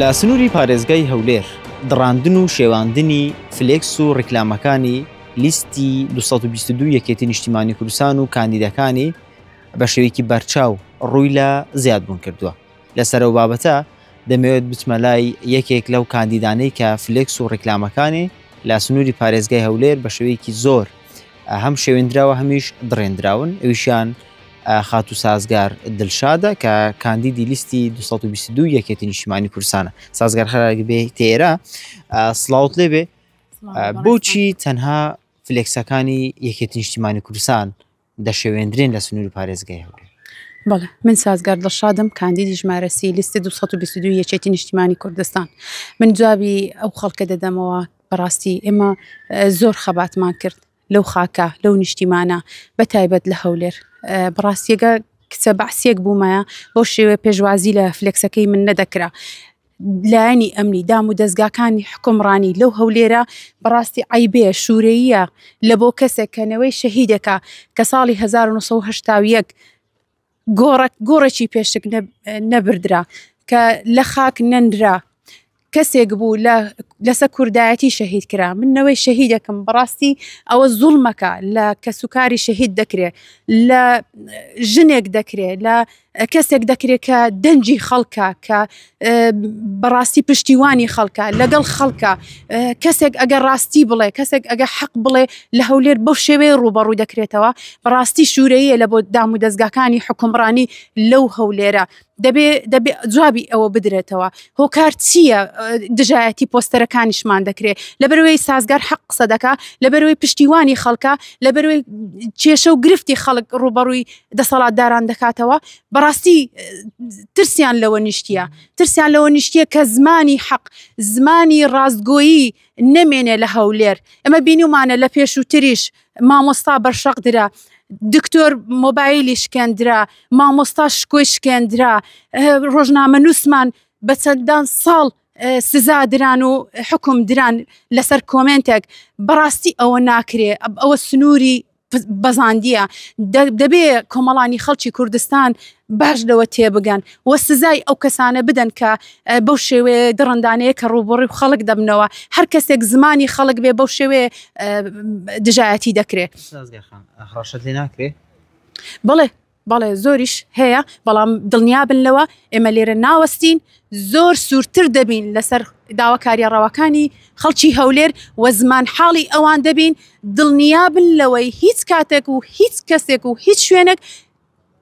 لە سنووری پارێزگای هەولێر دڕاندن و شێواندنی فلێکس و ڕیکلامەکانی لیستی 222 یەکێتی نیشتیمانی کوردستان و کاندیدەکانی بە شێوەیەکی بەرچاو ڕووی لە زیادبوون کردووە. لەسەر ئەو بابەتە دەمەوێت بچمە لای یەکێک لەو کاندیدانەی کە فلێکس و ڕیکلامەکانی لە سنووری پارێزگای هەولێر بە شێوەیەکی زۆر هەم شێوێندراوە هەمیش دڕێندراون ئەویشیان خاتوو سازگار دلشادە کە کاندیدی لیستی 222 یەکێتی نیشتیمانی کوردستانە سازگار خەراک بێ تێرە سڵاوت لێبێ بۆچی تەنها فلێکسەکانی یەکێتی نیشتیمانی کوردستان دەشێوێندرێن لە سنووری پارێزگای هەولێر. بەڵێ من سازگار دڵشادم کاندیدی ژمارە سی لیستی 222 یەکێتی نیشتیمانی کوردستان من جوابی ئەو خەڵکە دەدەمەوە بەڕاستی ئێمە زۆر خەباتمان کرد لەو خاکە لەو نیشتیمانە بە تایبەت لە هەولێر بەڕاستیەگە کچە بەعسیەک بوومایە بەو شێوەیە پێشوازی لە فلێکسەکەی من نەدەکرا لایەنی ئەمنی دام و دەزگاکانی حکومڕانی لەو هەولێرە بەڕاستی عەیبەیە شوورەییە لە بۆ کەسێک کە نەوەی شەهیدێکە کە ساڵی 1970 گۆڕک گۆڕێکی پێشک نەبردرا کە لە خاک نەنرا کەسێک بوو لە لەسەر کوردایەتی شەهید کرا من نەوەی شەهیدەکەم بەڕاستی ئەوە زوڵمەکە لە کەسوکاری شەهید دەکرێت لە ژنێک دەکرێت لە کەسێک دەکرێت کە دەنگی خەڵکە کە بەڕاستی پشتیوانی خەڵکە لەگەڵ خەڵکە کەسێک ئەگەر ڕاستی بڵێ کەسێک ئەگە حەق بڵێ لە هەولێر بەو شێوەیە ڕووبەڕوو دەکرێتەوە بەڕاستی شوورەیە لە بۆ دام و دەستگاکانی حکومڕانی لەو هەولێرە دەبێ دەبێ جوابی ئەوە بدرێتەوە هۆکار چییە دژایەتی پۆستەرەکانیشمان دەکرێت لەبەرەوەی سازگار حەق قسە دەکا لەبەرەوەی پشتیوانی خەڵکە لەبەرەوەی کێشە و گرفتی خەڵک ڕوبەڕووی دەسەڵاتداران دەکاتەوە بەڕاستی ترسیان لەوە نیشتیە ترسیان لەوە نیشتیە کە زمانی حەق زمانی ڕاستگۆیی نەمێنێ لە هەولێر ئەمە بینیومانە لە پێشووتریش مامۆستا بەرشەق درا دکتۆر مۆبایلی شکێندرا مامۆستا شکۆی شکێندرا ڕۆژنامە نووسمان بە چەندان ساڵ سزا دران و حکوم دران لەسەر کۆمنتێک بەڕاستی ئەوە ناکرێ ئەوە سنووری بەزاندیە دەبێ کۆمەڵانی خەڵکی کوردستان باش لەوە تێبگەن و سزای ئەو کەسانە بدەن کە بەو شێوەیە دڕندانەیە کە ڕووبڕی و خەڵک دەبنەوە هەر کەسێک زمانی خەڵک بێ بەو شێوەیە دژایەتی دەکرێت. هەڕەشەت لێ ناکرێ؟ بەڵێ بەڵێ زۆریش هەیە بەڵام دڵنیابن لەوە ئێمە لێرە ناوەستین زۆر سوورتر دەبین لەسەر داواکاریە ڕەواکانی خەڵکی هەولێر و زمان حاڵی ئەوان دەبین دڵنیابن لەوەی هیچ کاتێک و هیچ کەسێک و هیچ شوێنێک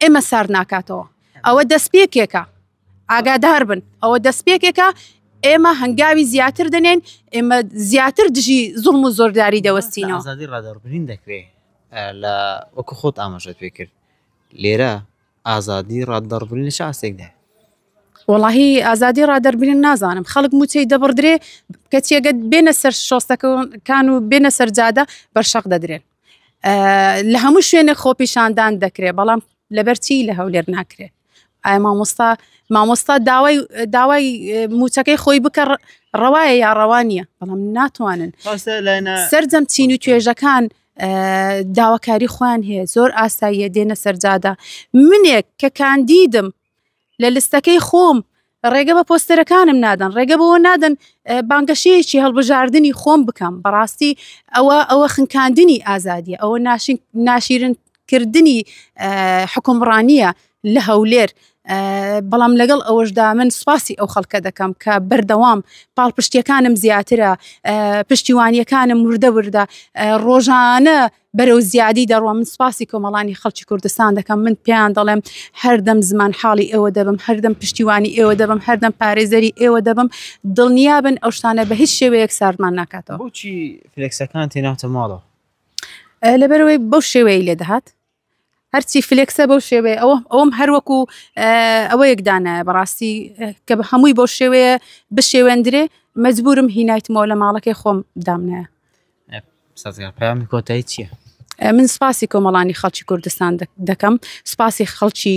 ئێمە سارد ناکاتەوە ئەوە دەستپێکێکە ئاگادار بن ئەوە دەستپێکێکە ئێمە هەنگاوی زیاتر دەنێن ئێمە زیاتر دژی زوڵم و زۆرداری دەوەستینەوە ئازادی ڕادەڕبرین دەکرێ لە وەکو خۆت ئاماژەت پێ کرد لێرە ئازادی ڕادەڕبرین لە چ ئاستێکدایە؟ وەڵاهی ئازادی ڕادەربرین نازانم خەڵک موچەی دەبڕدرێ کەچیەگە بێنە سەر شۆستەکان و بێنە سەر جادە بەرشەق دەدرێن لە هەموو شوێنێک خۆپیشاندان دەکرێت بەڵام لەبەرچی لە هەولێر ناکرێت ئایا مامۆستا مامۆستا داوای داوای موچەکەی خۆی بکە ڕەوایە یا ڕەوا نییە بەڵام ناتوانن سەرجەم چین و توێژەکان داواکاری خۆیان هەیە زۆر ئاساییە دێنە سەرجادە منێک کە کاندیدم لە لستەکەی خۆم ڕێگە بە پۆستەرەکانم نادەن ڕێگە بەوە نادەن بانگەشەیەکی هەڵبژاردننی خۆم بکەم بەڕاستی ئەوە ئەوە خنکاندنی ئازادیە ئەوە ناشین ناشیرن کردنی حکومڕانیە لە هەولێر بەڵام لەگەڵ ئەوەشدا من سوپاسی ئەو خەڵکە دەکەم کە بەردەوام پاڵپشتیەکانم زیاترە پشتیوانیەکانم وردە وردە ڕۆژانە بەرەو زیادی دەڕوا من سوپاسی کۆمەڵانی خەڵکی کوردستان دەکەم من پێیان دەڵێم هەردەم زمان حاڵی ئێوە دەبم هەردەم پشتیوانی ئێوە دەبم هەردەم پارێزەری ئێوە دەبم دڵنیابن ئەو شتانە بە هیچ شێوەیەک ساردمان ناکاتەوە. بۆچی فلێکسەکان تێناوتە ماڵەوە؟ لەبەرئەوەی بەو شێوەیەی لێ دەهات هەرچی فلێکسە بەو شێوەیە ئەوە ئەوم هەروەکو ئەوەیەک دانایە بەڕاستی کە بە هەمووی بەو شێوەیە بشێوێندرێ مەجبورم هینایتمەوە لە ماڵەکەی خۆم دامنایە. سازگار پەیامی کۆتایی چییە؟ من سپاسی کۆمەڵانی خەڵکی کوردستان دەکەم، سپاسی خەڵکی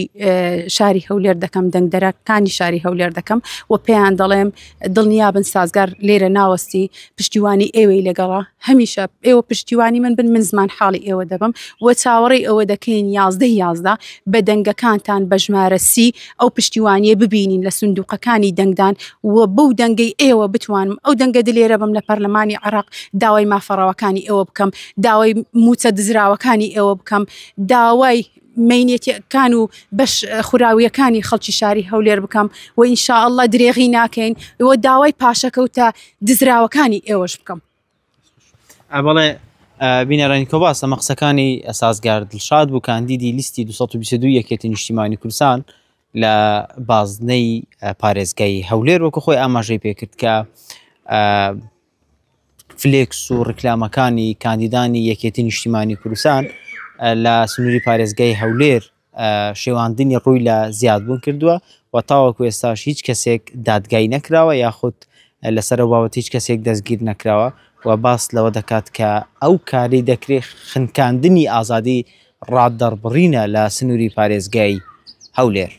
شاری هەولێر دەکەم، دەنگدەرەکانی شاری هەولێر دەکەم و پێیان دەڵێم دڵنیابن سازگار لێرە ناوەستی، پشتیوانی ئێوەی لەگەڵە، هەمیشە ئێوە پشتیوانی من بن، من زمان حاڵی ئێوە دەبم و چاوەڕێی ئەوە دەکەین یازدەی 11 بە دەنگەکانتان بە ژمارە سی ئەو پشتیوانیە ببینین لە سندوقەکانی دەنگدان و بەو دەنگەی ئێوە بتوانم ئەو دەنگە دلێرە بم لە پەرلەمانی عێراق داوای مافە ڕەواکانی ئێوە بکەم، داوای مووچە دزراوەکانی ئێوە بکەم، داوای مەینەتیەکان و بەش خوراویەکانی خەڵکی شاری هەولێر بکەم و ئینشاءاللە درێغی ناکەین و داوای پاشەکەوتە دزراوەکانی ئێوەش بکەم. بەڵێ بینەرانی کۆباس ئەمە قسەکانی سازگار دڵشاد بوو کاندیدی لیستی 222 یەکێتی نیشتیمانی کوردستان لە بازنەی پارێزگای هەولێر وەکو خۆی ئاماژەی پێکرد کە فلێکس و ڕیکلامەکانی کاندیدانی یەکێتی نیشتیمانی کوردستان لە سنووری پارێزگای هەولێر شێواندنی ڕووی لە زیادبوون کردووە و تاوەکو ئێستاش هیچ کەسێک دادگای نەکراوە یاخود لەسەر ئەو بابەت هیچ کەسێک دەستگیر نەکراوە و باس لەوە دەکات کە ئەو کاری دەکرێت خنکاندنی ئازادی ڕادەڕبڕینە لە سنووری پارێزگای هەولێر.